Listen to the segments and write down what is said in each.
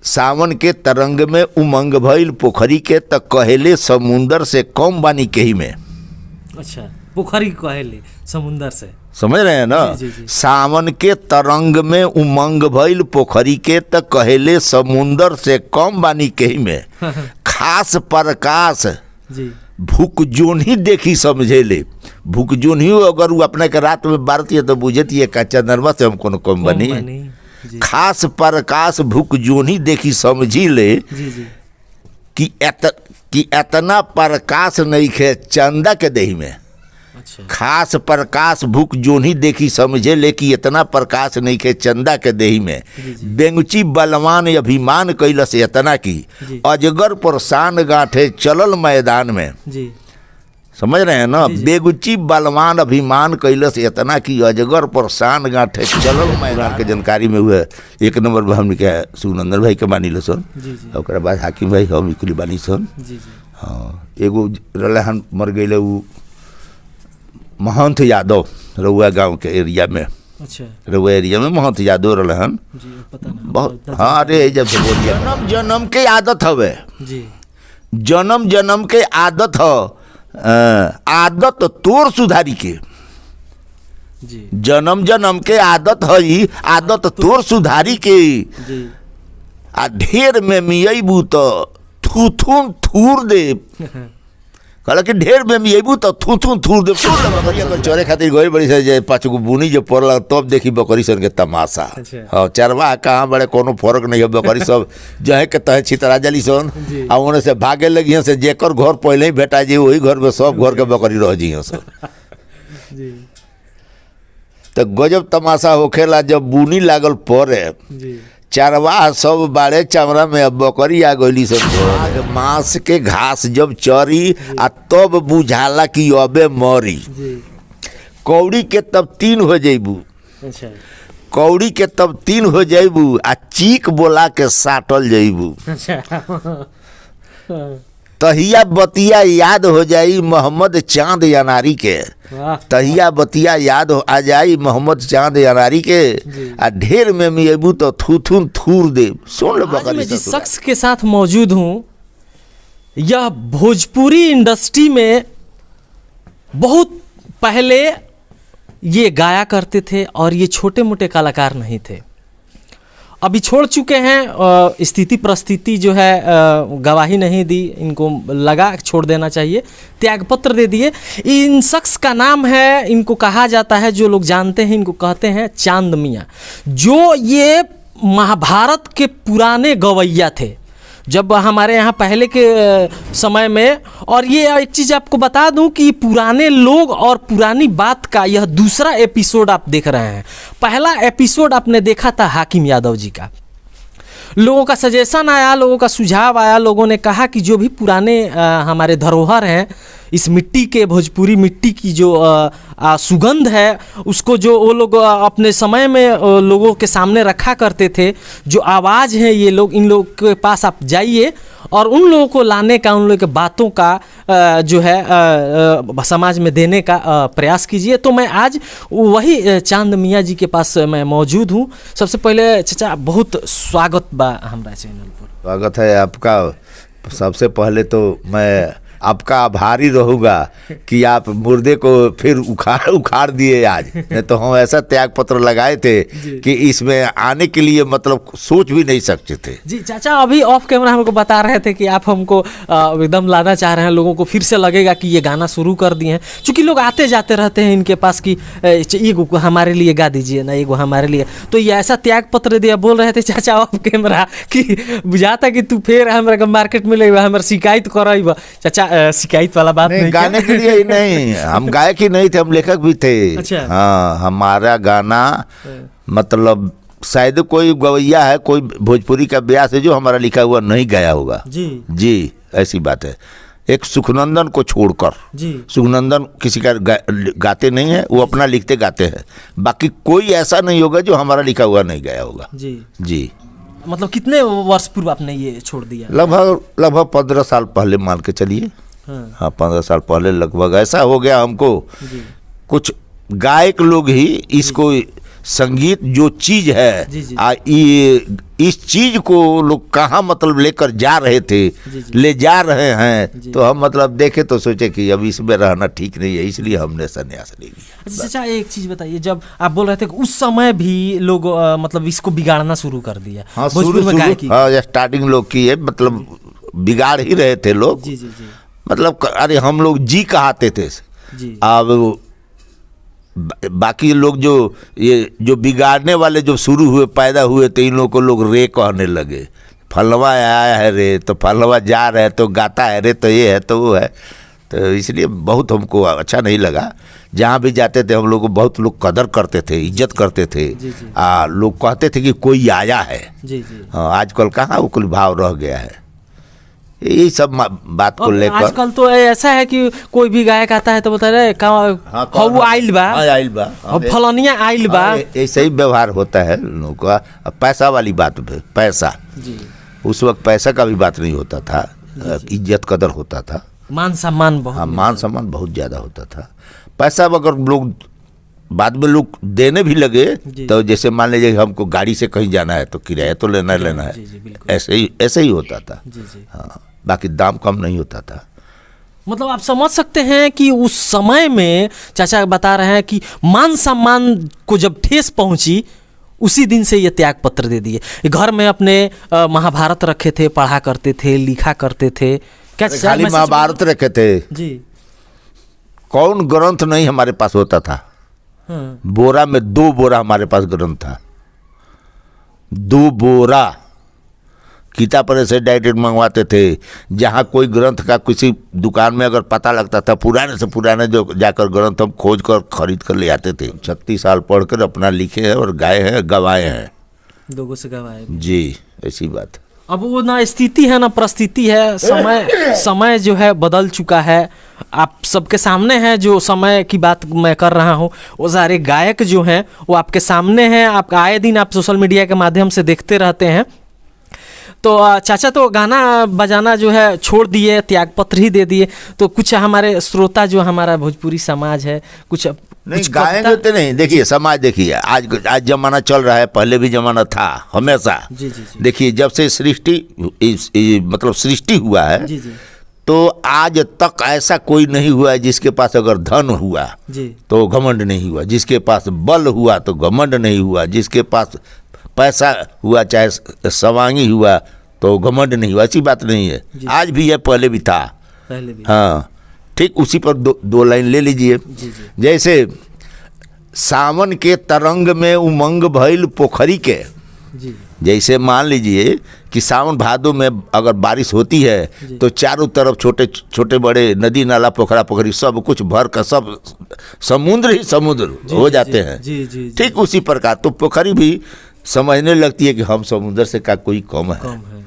सावन के तरंग में उमंग भइल पोखरी के, त कहेले समुंदर से कम बानी केही में। अच्छा, पोखरी कहेले समुंदर से। समझ रहे हैं ना? जी, जी, जी। सावन के तरंग में उमंग भइल पोखरी के, त कहेले समुंदर से कम बानी केही में। खास प्रकाश जी भूख जोन्ही देखी समझेले। भूख जोन्ही अगर वो अपने के रात में बारती तो बुझती है का चंद्रमा से हम कोनो कम कम बनी। बानी। जी खास प्रकाश भूख जोन्ही देखी समझी ले जी जी कि कि एतना प्रकाश नहीं खे चंदा के देही में। अच्छा। खास प्रकाश भूख जोन्ही देखी समझे ले कि इतना प्रकाश नहीं खे चंदा के देही में। जी, जी। बेंगची बलवान अभिमान कैलस एतना की जी। अजगर पर शान गांठे चलल मैदान में। जी समझ रहे हैं ना? जी, जी। बेगुची बलवान अभिमान कैलस एतना की अजगर पर शान गांठे चलल मैदान के जानकारी में हुए एक नंबर पर हमने के सुनंदन भाई के बानी लो सन। जी जी ओकरा बाद हाकिम भाई हम इकुली बानी सन। जी जी हाँ, एगो रहले हन मर गए उ महंत यादव रउआ गांव के एरिया में। अच्छा। रउआ एरिया में महंत यादव रहले हन जी, पता ना बहुत। इतना हाँ, अरे जब से बोलिए जन्म जन्म के आदत हवे। जी जन्म जन्म के आदत ह, आदत तोर सुधारी के। जी जन्म जन्म के आदत हई आदत तोर सुधारी के। जी आ ढेर में मियबू तो थूथून थूर दे। कहला कि ढेर में मियबू तो थूथून थूर दे। सुन ले बकरी अगर चरे खातिर गई बड़ी से जे पाँच गो बुनी जो पड़ला तब देखी बकरी सन के तमाशा। अच्छा। हाँ, चरवा कहाँ बड़े कोनो फर्क नहीं है, बकरी सब जहे के तहे छितरा जाली सन। जी। आ ओने से भागे लगी से जेकर घर पहले ही भेटा जी वही घर में सब घर के बकरी रह जी सब। जी तो गजब तमाशा होखेला जब बुनी लागल पड़े। जी चरवा सब बाड़े चमरा में अब बकरी आ गईली सब। मांस के घास जब चरी आ तब बुझाला कि अबे मरी। जी कौड़ी के तब तीन हो जइबू। अच्छा। कौड़ी के तब तीन हो जइबू आ चीक बोला के साटल जइबू। अच्छा। तहिया बतिया याद हो जाई मोहम्मद चांद अनारी के। वाह। तहिया बतिया याद हो आ जाई मोहम्मद चांद अनारी के। जी। आ ढेर में मियबू तो थूथून थूर दे। सुन लो आज बकरी मैं जिस ससुरा। शख्स के साथ मौजूद हूं यह भोजपुरी इंडस्ट्री में बहुत पहले ये गाया करते थे और ये छोटे मोटे कलाकार नहीं थे। अभी छोड़ चुके हैं, स्थिति परिस्थिति जो है गवाही नहीं दी, इनको लगा छोड़ देना चाहिए, त्यागपत्र दे दिए। इन शख्स का नाम है, इनको कहा जाता है, जो लोग जानते हैं इनको कहते हैं चांद मियाँ, जो ये महाभारत के पुराने गवैया थे जब हमारे यहाँ पहले के समय में। और ये एक चीज़ आपको बता दूं कि पुराने लोग और पुरानी बात का यह दूसरा एपिसोड आप देख रहे हैं। पहला एपिसोड आपने देखा था हाकिम यादव जी का। लोगों का सजेशन आया, लोगों का सुझाव आया, लोगों ने कहा कि जो भी पुराने हमारे धरोहर हैं इस मिट्टी के, भोजपुरी मिट्टी की जो सुगंध है उसको जो वो लोग अपने समय में लोगों के सामने रखा करते थे, जो आवाज़ है ये लोग, इन लोग के पास आप जाइए और उन लोगों को लाने का, उन लोगों के बातों का जो है समाज में देने का प्रयास कीजिए। तो मैं आज वही चांद मियाँ जी के पास मैं मौजूद हूँ। सबसे पहले चचा बहुत स्वागत बा हमारा चैनल पर। स्वागत है आपका। सबसे पहले तो मैं आपका आभारी रहूँगा कि आप मुर्दे को फिर उखाड़ उखाड़ दिए आज, नहीं तो हम ऐसा त्याग पत्र लगाए थे कि इसमें आने के लिए मतलब सोच भी नहीं सकते थे। जी चाचा, अभी ऑफ कैमरा हमको बता रहे थे कि आप हमको एकदम लाना चाह रहे हैं, लोगों को फिर से लगेगा कि ये गाना शुरू कर दिए हैं, चूँकि लोग आते जाते रहते हैं इनके पास कि एगो हमारे लिए गा दीजिए ना, एगो हमारे लिए। तो ये ऐसा त्याग पत्र दिया, बोल रहे थे चाचा ऑफ कैमरा कि बुझाता कि तू फिर हमारे मार्केट में ले हमारे शिकायत कर। चाचा शिकायत वाला बात नहीं, नहीं गाने के लिए ही नहीं, हम गायक ही नहीं थे, हम लेखक भी थे। अच्छा। हाँ, हमारा गाना मतलब शायद कोई गवैया है, कोई भोजपुरी का ब्यास है जो हमारा लिखा हुआ नहीं गाया होगा। जी जी, ऐसी बात है। एक सुखनंदन को छोड़कर, जी सुखनंदन किसी का गाते नहीं है, वो अपना लिखते गाते हैं, बाकी कोई ऐसा नहीं होगा जो हमारा लिखा हुआ नहीं गाया होगा। जी जी। मतलब कितने वर्ष पूर्व आपने ये छोड़ दिया? लगभग लगभग 15 साल पहले मान के चलिए। हाँ, 15 साल पहले लगभग ऐसा हो गया हमको। जी। कुछ गायक लोग ही इसको संगीत जो चीज़ है जी, जी। आ ये इस चीज़ को लोग कहाँ मतलब लेकर जा रहे थे, जी, जी। ले जा रहे हैं, जी। तो हम मतलब देखे तो सोचे कि अब इसमें रहना ठीक नहीं है, इसलिए हमने संन्यास ले लिया। अच्छा चाचा, एक चीज़ बताइए, जब आप बोल रहे थे कि उस समय भी लोग मतलब इसको बिगाड़ना शुरू कर दिया। हाँ, भोजपुरी शुरू में गायकी। शुरू, हाँ, स्टार्टिंग लोग की है, मतलब बिगाड़ ही रहे थे लोग। जी जी जी मतलब अरे हम लोग जी कहाते थे। जी। अब बाकी लोग जो ये जो बिगाड़ने वाले जो शुरू हुए, पैदा हुए, तो इन लोगों को लोग रे कहने लगे, फलवा आया है रे, तो फलवा जा रहा है, तो गाता है रे, तो ये है तो वो है। तो इसलिए बहुत हमको अच्छा नहीं लगा। जहाँ भी जाते थे हम लोग को बहुत लोग कदर करते थे, इज्जत करते थे। जी, जी। लोग कहते थे कि कोई आया है। जी जी। हाँ, आजकल कहाँ वो कुल भाव रह गया है। यही सब बात को अब लेकर आजकल तो ऐसा है कि कोई भी गायक आता है तो बता रहे हाँ, कौन हऊ आइल बा, हाँ, आइल बा, हऊ फलनिया आइल बा। हाँ, ऐसे ही व्यवहार होता है लोगों का। अब पैसा वाली बात पे, पैसा जी। उस वक्त पैसा का भी बात नहीं होता था, इज्जत कदर होता था, मान सम्मान बहुत। हाँ, मान सम्मान बहुत ज़्यादा होता था। पैसा अगर लोग बाद में लोग देने भी लगे जी। तो जैसे मान लीजिए हमको गाड़ी से कहीं जाना है तो किराया तो लेना ही लेना है। जी, जी, बिल्कुल। ऐसे ही होता था। जी जी। हाँ, बाकी दाम कम नहीं होता था। मतलब आप समझ सकते हैं कि उस समय में चाचा बता रहे हैं कि मान सम्मान को जब ठेस पहुंची उसी दिन से ये त्याग पत्र दे दिए। घर में अपने महाभारत रखे थे, पढ़ा करते थे, लिखा करते थे। क्या चाचा, खाली मैं सच महाभारत रखे थे, जी। कौन ग्रंथ नहीं हमारे पास होता था। हाँ। बोरा में 2 बोरा हमारे पास ग्रंथ था, 2 बोरा गीता पर से डायरेक्ट मंगवाते थे। जहाँ कोई ग्रंथ का किसी दुकान में अगर पता लगता था, पुराने से पुराने जो जाकर ग्रंथ हम खोज कर खरीद कर ले आते थे। 36 साल पढ़कर अपना लिखे हैं और गाए हैं, गवाए हैं, लोगों से गवाए जी। ऐसी बात। अब वो ना स्थिति है ना परिस्थिति है, समय समय जो है बदल चुका है। आप सबके सामने है जो समय की बात मैं कर रहा हूँ, वो सारे गायक जो हैं वो आपके सामने हैं। आप आए दिन आप सोशल मीडिया के माध्यम से देखते रहते हैं। तो चाचा तो गाना बजाना जो है छोड़ दिए, त्यागपत्र ही दे दिए। तो कुछ हमारे श्रोता जो हमारा भोजपुरी समाज है, कुछ नहीं कुछ गाएंगे तो नहीं। देखिए समाज, देखिए आज आज जमाना चल रहा है, पहले भी जमाना था हमेशा। जी जी जी। देखिए जब से सृष्टि मतलब सृष्टि हुआ है जी जी, तो आज तक ऐसा कोई नहीं हुआ है जिसके पास अगर धन हुआ जी तो घमंड नहीं हुआ, जिसके पास बल हुआ तो घमंड नहीं हुआ, जिसके पास पैसा हुआ चाहे सवांगी हुआ तो घमंड नहीं हुआ। ऐसी बात नहीं है, आज भी है, पहले भी था, पहले भी। हाँ ठीक, उसी पर दो लाइन ले लीजिए। जैसे सावन के तरंग में उमंग भइल पोखरी के जी। जैसे मान लीजिए कि सावन भादों में अगर बारिश होती है तो चारों तरफ छोटे छोटे बड़े नदी नाला पोखरा पोखरी सब कुछ भर कर सब समुद्र ही समुद्र हो जाते हैं। जी जी। ठीक उसी प्रकार तो पोखरी भी समझने लगती है कि हम समुद्र से का कोई कम है, कम है।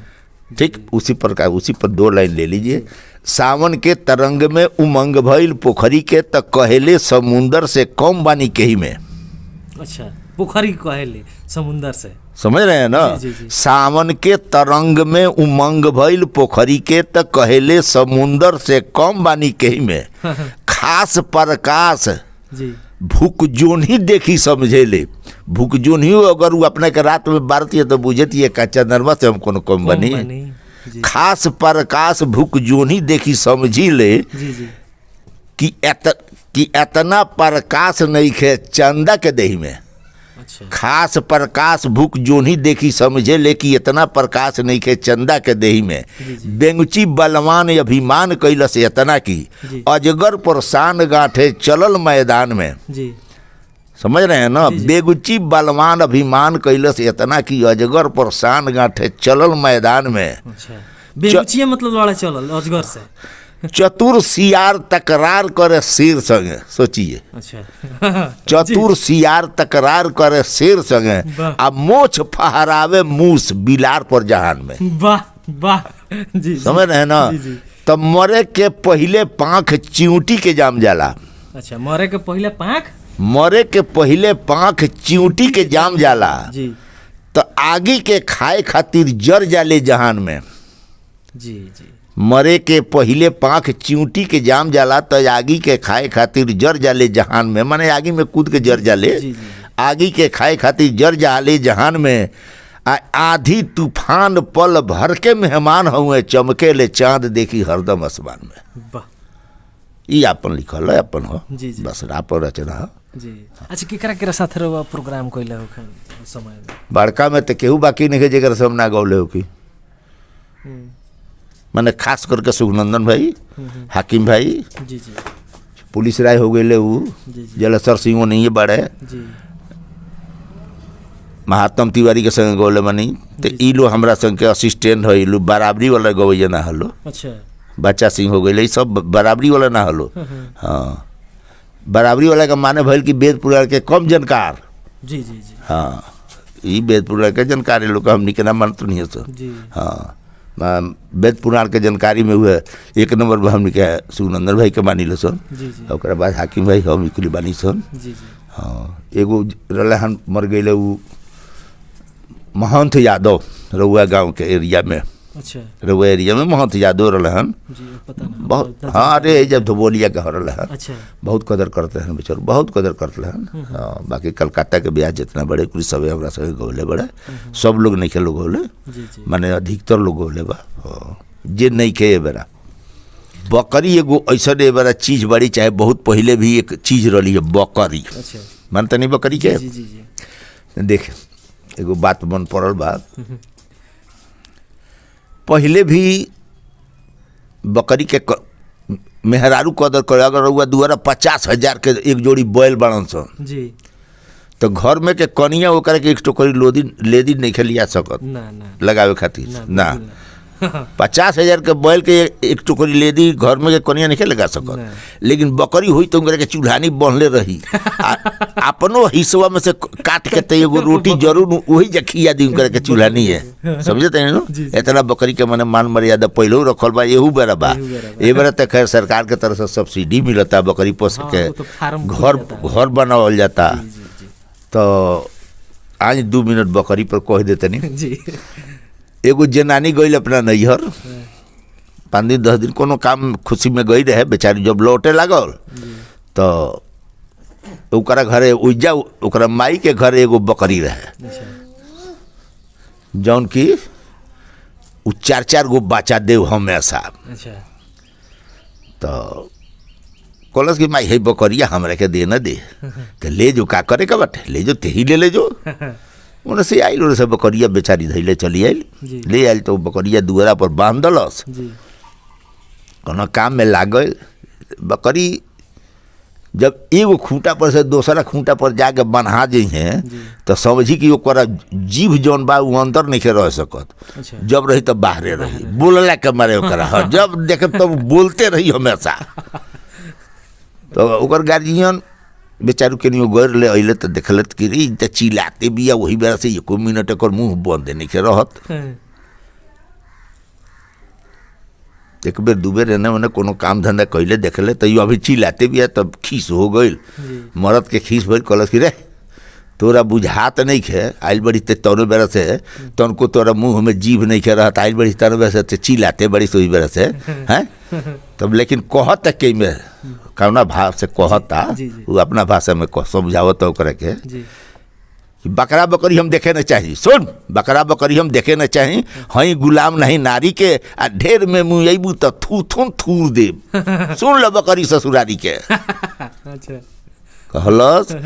ठीक उसी प्रकार उसी पर दो लाइन ले लीजिए। सावन के तरंग में उमंग भइल पोखरी के, त कहेले समुंदर से कम बानी केही में। अच्छा, पोखरी कहेले समुंदर से, समझ रहे हैं ना? जी, जी, जी। सावन के तरंग में उमंग भइल पोखरी के, त कहेले समुंदर से कम बानी केही में। खास प्रकाश जी भूख जोन्ही देखी समझेले, भूख जोन्ही अगर वो अपने के रात में बारती है तो बुझती है का चंद्रमा से हम कोनो कम बनी। खास प्रकाश भूख जोन्ही देखी समझी ले जी जी कि इतना प्रकाश नहीं खे चंदा के देही में। अच्छा, खास प्रकाश भूख जोन्ही देखी समझे ले कि इतना प्रकाश नहीं खे चंदा के देही में। बेंगची बलवान अभिमान कैलस इतना की, अजगर पर शान गांठे चलल मैदान में। जी समझ रहे हैं ना? बेगुची बलवान अभिमान कैलस इतना की, अजगर पर शान गांठे चलल मैदान में। अच्छा, बेगुची मतलब लड़ा चलल अजगर से। चतुर सियार तकरार करे शेर संगे, सोचिए। अच्छा, चतुर सियार तकरार करे शेर संगे, आ मोछ फहरावे मूस बिलार पर जहान में। वाह वाह जी, समझ रहे हैं ना? तब मरे के पहले पाँख चिऊटी के जाम जाला। अच्छा, मरे के पहले पाँख, मरे के पहले पाँख चिऊटी के जाम जाला जी। तो आगी के खाए खातिर जर जाले जहान में। जी जी। मरे के पहले पाँख चिऊटी के जाम जाला तो आगी के खाए खातिर जर जाले जहान में, माने आगी में कूद के जर जाले। जी, जी। आगी के खाए खातिर जर जाले जहान में। आ आधी तूफान पल भर के मेहमान हुए, चमके ले चांद देखी हरदम आसमान में। वाह, ई अपन लिखल है, अपन हो। जी, जी। बस अपन रचना हो। जी। अच्छा, केकरा केकरा साथे रहुआ प्रोग्राम कइले होखन उस समय में? बड़का में तो केहू बाकी नहीं है जेकर से हम ना गौले हो की, माने खास करके सुखनंदन भाई, हाकिम भाई, जी जी, पुलिस राय हो गए उ, जी जी, जलेसर सिंह नहीं बड़े, जी, महात्म तिवारी के संग गौले मनी, तो ई लो हमरा संग के असिस्टेंट है, ई लो बराबरी वाला गवैया ना हलो। अच्छा, बच्चा सिंह हो गए, सब बराबरी वाला ना हलो। हाँ, बराबरी वाला का माने भइल कि वेद पुराण के कम जानकार। जी जी जी, हाँ, ई वेद पुराण के जानकारी लोग हमनी के ना मानत नहीं है सर। जी, हाँ, वेद पुराण के जानकारी में हुए एक नंबर पर हमनी के सुनंदन भाई के मानी लो सन। जी जी, ओकरा बाद हाकिम भाई हम इकुली बानी सन। जी जी, हाँ, एगो रहले हन मर गए उ महंत यादव, रउआ गांव के एरिया में। अच्छा, रउआ एरिया में महंत यादव रहले हन। जी, पता ना बहुत, हाँ, अरे जब धोबोलिया के रहले हन। अच्छा, बहुत कदर करते हैं बेचारे, बहुत कदर करते हैं। हाँ, बाकी कलकत्ता के ब्याह जितना बड़े कुछ सबे हमरा सब गौले बड़े, सब लोग नहीं के लोग गौले, जी जी, माने अधिकतर लोग गौले बा। हाँ, जे नहीं के बेरा बकरी एगो ऐसा बेरा चीज बड़ी, चाहे बहुत पहले भी एक चीज रही है बकरी। अच्छा, मानते नहीं बकरी के? जी जी जी, देख एगो बात मन पड़ल बा, पहले भी बकरी के मेहरारू कदर करे। अगर रउआ दुआरा 50,000 के एक जोड़ी बैल बाड़न सन जी, तो घर में के कनिया ओकरा के एक टोकरी लोदी लेदी नहीं खेलिया सकत ना ना लगावे खातिर ना। 50,000 के बैल के एक टोकरी लेदी घर में के कनिया नहीं लगा सकत, लेकिन बकरी हुई तो उनकरा के चूल्हानी बन्हले रही, अपनो हिस्सा में से काट के तो एगो रोटी जरूर वही जा खिया दी उनकरा के चूल्हानी है, समझते हैं ना। इतना बकरी के माने मान मर्यादा पहले रखल बा, एहू बेरा बा। ए बेरा तो खैर सरकार के तरफ से सब्सिडी मिलता बकरी पोस के, घर घर बनावल जाता। तो आज 2 मिनट बकरी पर कह देते नहीं। एगो जनानी गई अपना नैहर, 5 दिन 10 दिन कोनो काम खुशी में गई रहे बेचारी। जब लौटे लागल तो ओकरा घरे उज्जा ओकरा माई के घर एगो बकरी रहे, जौन की उ 4-4 गो बच्चा देव हमेशा। तो कहलस कि माई हे बकरिया हमरा के दे न दे, तो ले जो, का करे के बाटे, ले जो, तेही ले ले जो। उन्हें से आयल, उन्हें से बकरिया बेचारी धैले चली आयल, ले आयल तो बकरिया दुआरा पर बांध दलस, कोनो काम में लागल। बकरी जब एगो खूंटा पर से दोसरा खूंटा पर जाके बन्हा जाइ हैं तो समझी कि ओकरा जीभ जौन बा उ अंदर नहीं रह सकत। जब रही तब बाहरे रही, बोलला के मारे ओकरा। हाँ, जब देखे तब बोलते रही हमेशा। तो ओकर गार्जियन बेचारू के नहीं गैर ले अले तो देखल कि रे त चिल्लाते बिया वही बेरा से एको मिनट एकर मुँह बंद नहीं के रहत। एक बेर दू बेर एने ओने कोनो काम धंधा कैले देखले तो अभी चिल्लाते बिया तब खीस हो गइल, मरद के खीस भइल। कहलस कि रे तोरा बुझात नहीं खे, आइल बड़ी ते तौनो बेरा से तनको तोरा मुँह में जीभ नहीं खे रहत, आइल बड़ी तौनो बेरा से चिल्लाते बड़ी से वही बेरा से हैं तब। लेकिन कहत के में कौना भाव से कहता, वो अपना भाषा में समझावत ओकरा के कि बकरा बकरी हम देखे न चाही, सुन बकरा बकरी हम देखे न चाही, हई गुलाम नहीं नारी के, आ ढेर में मुँह अबू तो थू थू थूर देब, सुन ल बकरी ससुरारी के। कहलस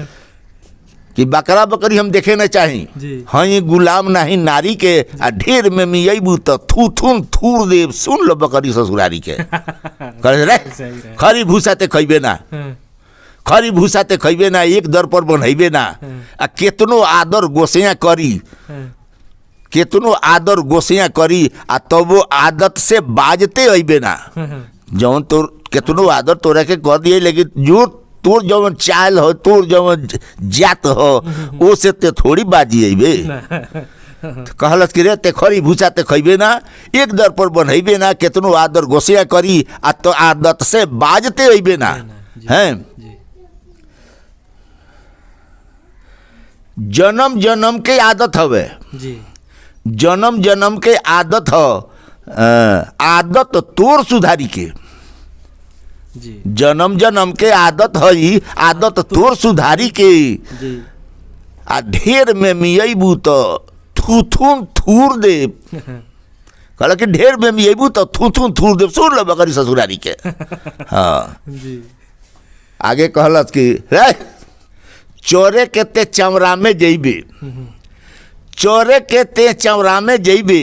कि बकरा बकरी हम देखे न चाही, हई गुलाम नहीं नारी के, आ ढेर में मियबू तो थू थू थूर देब, सुन लो बकरी ससुरारी के। रे खरी भूसा ते खैबे ना, खरी भूसा ते खैबे ना, एक दर पर बनैबे ना, आ केतनो आदर गोसिया करी, केतनो आदर गोसिया करी आ तबो आदत से बाजते अइबे ना। जौन तोर केतनो आदर तोरा के कर दिए, लेकिन जो तोर जवन चाल हो, तोर जवन जात हो, ओ से ते थोड़ी बाजी अइबे। कहलस कि रे ते खरी भूसा ते खैबे ना, एक दर पर बनैबे ना, केतनो आदर गोसिया करी आ तो आदत से बाजते अइबे ना। हैं जन्म जन्म के आदत हवे जी, जन्म जन्म के आदत हो, आदत तोर सुधारी के जी, जन्म जन्म के आदत हई, आदत तोर सुधारी के जी, आ ढेर में मियबू तो थूथून थूर दे। कहला कि ढेर में अबू तो थूथून थूर दे, सुन लो बकरी ससुरारी के। हाँ जी। आगे कहलस कि रे चोरे के ते चमरा में जइबे, चोरे के ते चमरा में जइबे,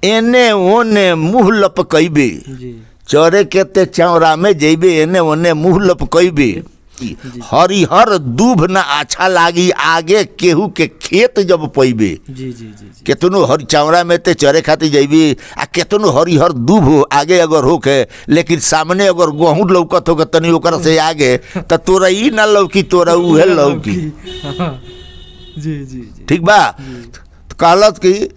एने ओने मुँह लपकइबे। जी। चोरे के ते चौरा में जइबे, एने ओने मुँह लपकइबे, हरिहर दूभ ना अच्छा लागी, आगे केहू के खेत जब पैबे। जी जी जी जी। केतनो हर चौरा में ते चरे खातिर जइबी आ केतनो हरिहर दूभ हो आगे अगर होके, लेकिन सामने अगर गेहूँ लौकत होके तनी ओकरा से आगे त तोरा ई ना लौकी, तोरा उहे लौकी। हाँ। जी जी जी। ठीक बा। तो कहलत कि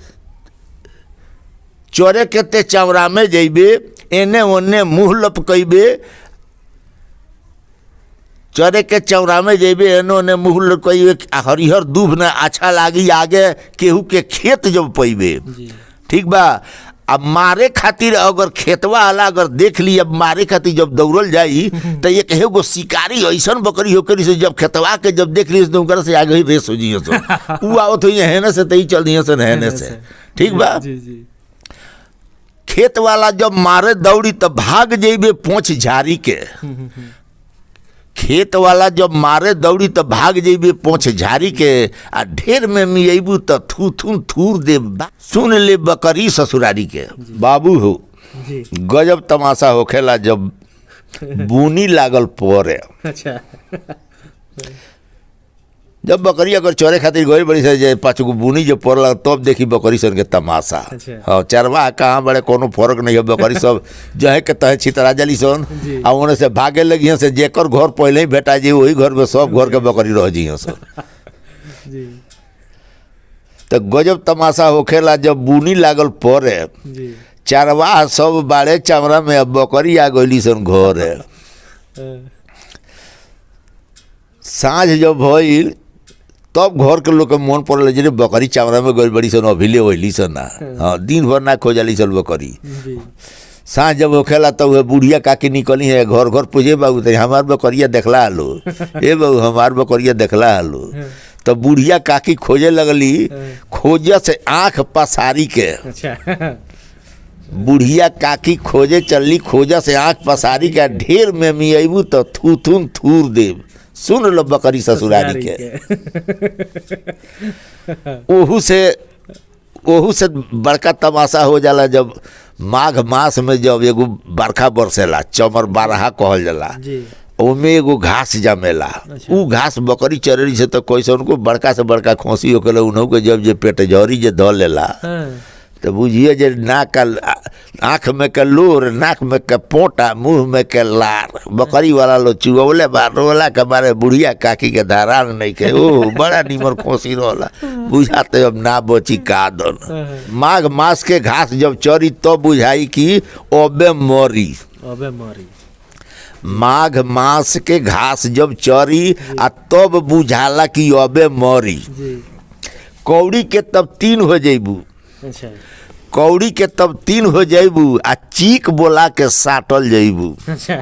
चोरे के ते चौरा में जइबे, एने ओने मुँह लपकइबे, चरे के चौरा में जइबे, एने ओने मुँह लपकइबे, आ हरिहर दूभ ना अच्छा लागी, आगे केहू के खेत जब पैबे। जी। ठीक बा। अब मारे खातिर अगर खेतवा वाला अगर देख ली, अब मारे खातिर जब दौड़ल जाई तो एक एगो शिकारी ऐसन बकरी होकर से जब खेतवा के जब देख ली तो उनकरा से आगे ही रेस हो जियो तो उ आवत होई हेने से तई चल दियो से हेने से। ठीक बा। जी जी। खेत वाला जब मारे दौड़ी तब भाग जइबे पोंछ झाड़ी के। खेत वाला जब मारे दौड़ी तब भाग जइबे पोंछ झाड़ी के, आ ढेर में मियबू त थूथून थूर दे, सुन ले बकरी ससुरारी के। बाबू हो जी। गजब तमाशा होखेला जब बुनी लागल परे। अच्छा। जब बकरी अगर चरे खातिर गई बड़ी से जे पाँच गो बुनी जब पड़ला तब देखी बकरी सन के तमाशा। अच्छा। हाँ, चरवाहा कहाँ बड़े कोनो फर्क नहीं है, बकरी सब जहे के तहे छितरा जाली सन जी। आ ओने से भागे लगी से जेकर घर पहले ही भेटा जी वही घर में सब घर के बकरी रह जी सन। जी तो गजब तमाशा होखेला जब बुनी लागल परे, जी। चरवाहा सब बाड़े चमरा में, अब बकरी आ गईली सन घर। हाँ। साँझ जब भइल तब घर के लोग के मन पड़ल जे रे बकरी चमरा में गइल बड़ी सन अभिले ओइली सन ना। हाँ, दिन भर ना खोजली सन बकरी। जी। साँझ जब होखेला तब वह बुढ़िया काकी निकली है घर घर पूछे बाबू तो हमार बकरिया देखला आलो, ए बाबू हमार बकरिया देखला आलो। तो बुढ़िया काकी खोजे लगली, खोजे से आँख पसारी के। अच्छा। बुढ़िया काकी खोजे चलली, खोजा से आँख पसारी के, ढेर में मियबू तो थूथून थूर देव, सुन लो बकरी ससुरारी के। ओहू से बड़का तमाशा हो जाला जब माघ मास में जब एगो बरखा बरसेला, चमर बारहा कहल जाला, जी। ओमे एगो घास जमेला। अच्छा। उ घास बकरी चरेली से तो कैसे उनको बड़का से बड़का खोसी होकेला, उन्हों के जब जे पेट झरी जे धऽ लेला हाँ। तो बुझिए जे नाक का आँख में के लोर, नाक में के पोटा, मुँह में के लार, बकरी वाला लो चुगौले बा रोला के बारे बुढ़िया काकी के धारान नहीं के ओ बड़ा निमर खोसी रोला बुझाते अब ना बची का दन। माघ मास के घास जब चरी तब बुझाई कि अबे मरी। अबे मरी। माघ मास के घास जब चरी आ तब बुझाला कि अबे मरी। जी। कौड़ी के तब 3 हो जइबू। अच्छा। कौड़ी के तब 3 हो जइबू आ चीक बोला के साटल जइबू। अच्छा।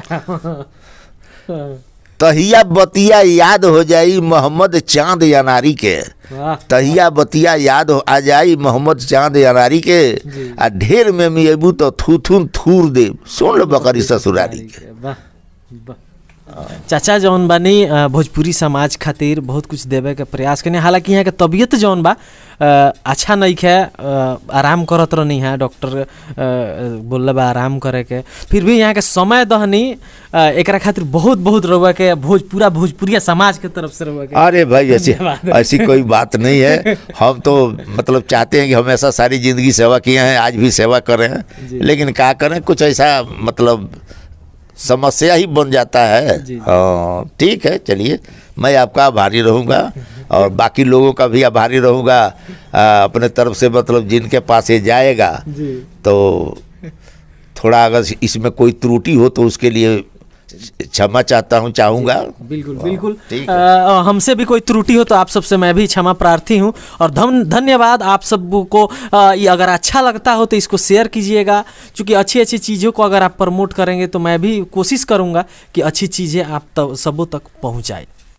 तहिया बतिया याद हो जाई मोहम्मद चांद अनारी के। वाह। तहिया बतिया याद हो आ जाई मोहम्मद चांद अनारी के, आ ढेर में मियबू तो थूथून थूर दे, सुन लो बकरी ससुरारी के। वाह वाह। चाचा जौन बानी भोजपुरी समाज खातिर बहुत कुछ देवे के प्रयास करनी, हालांकि यहाँ के तबीयत जौन बा अच्छा नहीं है, आराम करत रहनी है, डॉक्टर बोलले बा आराम करे के, फिर भी यहाँ के समय दहनी एकरा खातिर बहुत बहुत रहुआ के पूरा भोजपुरिया समाज के तरफ से रहुआ के। अरे भाई ऐसी ऐसी कोई बात नहीं है, हम तो मतलब चाहते हैं कि हमेशा सारी ज़िंदगी सेवा किए हैं, आज भी सेवा करें, लेकिन क्या करें कुछ ऐसा मतलब समस्या ही बन जाता है। हाँ ठीक है, चलिए मैं आपका आभारी रहूँगा और बाकी लोगों का भी आभारी रहूँगा अपने तरफ से, मतलब जिनके पास ये जाएगा तो थोड़ा अगर इसमें कोई त्रुटि हो तो उसके लिए क्षमा चाहता हूँ, चाहूँगा। बिल्कुल बिल्कुल, हमसे भी कोई त्रुटि हो तो आप सबसे मैं भी क्षमा प्रार्थी हूँ और धन्यवाद आप सबको। ये अगर अच्छा लगता हो तो इसको शेयर कीजिएगा, क्योंकि अच्छी अच्छी चीज़ों को अगर आप प्रमोट करेंगे तो मैं भी कोशिश करूँगा कि अच्छी चीज़ें आप सबों तक पहुँचाए।